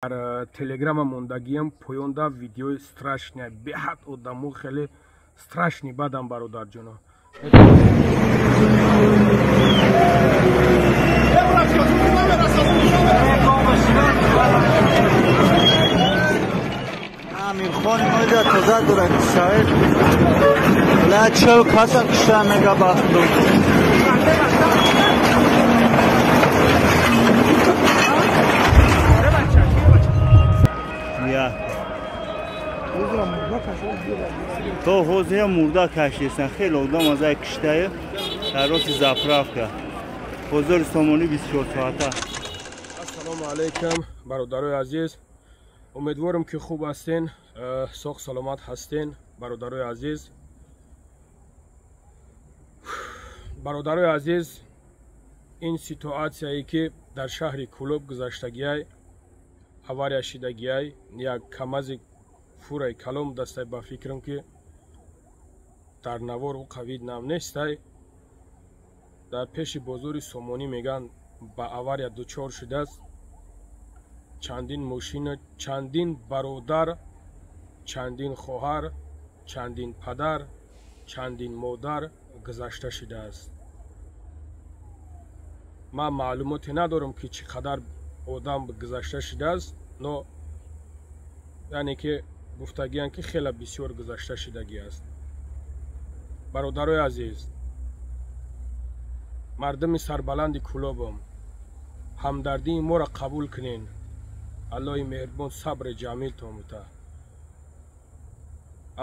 Дар телеграма мондагиам поёнда видеои страшный, беҳад одамо хеле страшный бадам, бародарҷоно. Амирхон моида тоза дорад шояд. Ла чел каса кишта мега бахту. То ҳозир мурда кашидасан, хеле одам аз ай киштае дар рости заправка. Бозори Сомонӣ 24 соата. Ассалому алайкум, бародарои азиз. Умедворам, ки хуб ҳастен, соғ саломат ҳастен, бародарои азиз. Бародарои азиз, ин ситуатсияе ки дар шаҳри Кӯлоб гузаштагиай, авария шидагиай, як камази фураи калом дастай, ба фикрам ки дар навор ӯ қавид нам нестай, дар пеши бозори Сомонӣ мегӯянд ба авария дучор шудааст. Чандин мошина, чандин бародар, чандин хоҳар, чандин падар, чандин модар гузашта шудааст. Ман маълумоте надорам, ки чӣ қадар одам гузашта шудааст, но яъне ки гуфтагиянд, ки хеле бисёр гузашта шудагӣ аст. Бародарои азиз, мардуми сарбаланди Кӯлобам, ҳамдардии моро қабул кунен. Аллоҳи меҳрубон сабри ҷамилтон бута.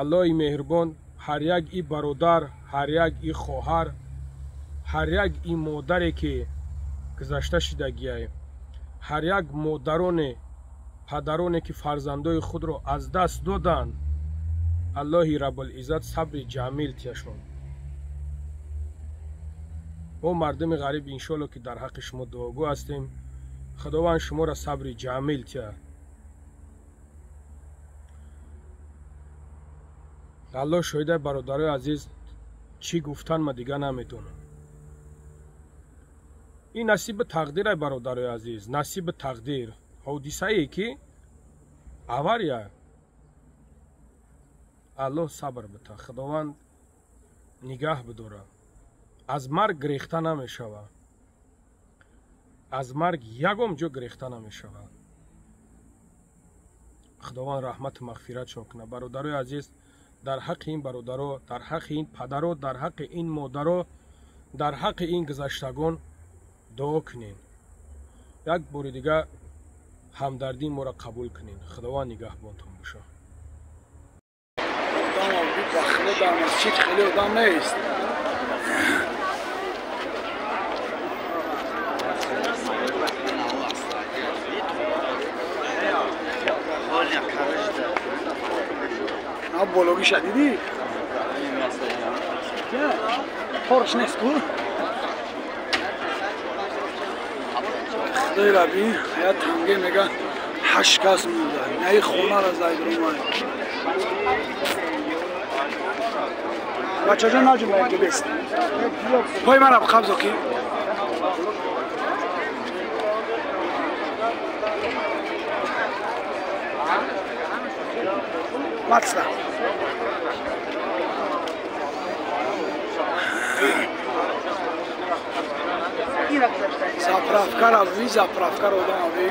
Аллоҳи меҳрубон ҳар як и бародар, ҳар як и хоҳар, ҳар як и модаре ки гузашта шудагиай, ҳар як модароне, падароне ки фарзандои худро аз даст доданд, Аллоҳи Рабулиззат сабри ҷамил тияшон. Мо мардуми ғариб иншоалло ки дар ҳаққи шумо дуогӯ ҳастем. Худованд шуморо сабри ҷамил тия. Аллоҳ шоҳида, бародарои азиз, чӣ гуфтан ма дига намедонам. Ин насиби тақдирай, бародарои азиз, насиби тақдир. Ҳодисае ки авария, Аллоҳ сабр бита, Худованд нигаҳ бидора. Аз марг гирехта намешавад, аз марг ягон ҷо гирехта намешавад. Худованд раҳмату мағфиратшон кунад. Бародарои азиз, дар ҳаққи ин бародаро, дар ҳаққи ин падаро, дар ҳаққи ин модаро, дар ҳаққи ин гузаштагон дуо кунем. Як бори дига ҳамдардии моро қабул кунед. Худованд нигаҳбонтон бошад. Дар масҷид хеле одам нест. На бологиша дидӣ? Порш нест ку? Худои рабӣ, я танге мега 8 кас мурда. Наи хонара зайдромай. Бачаҷон, наҷум инҷо бест. Пой мара қабзо ки. Матста. Заправка рави, заправка одам ави.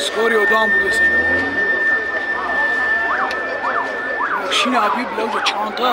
Скори одам бурдеси. Мошини аби била уҷа чандта.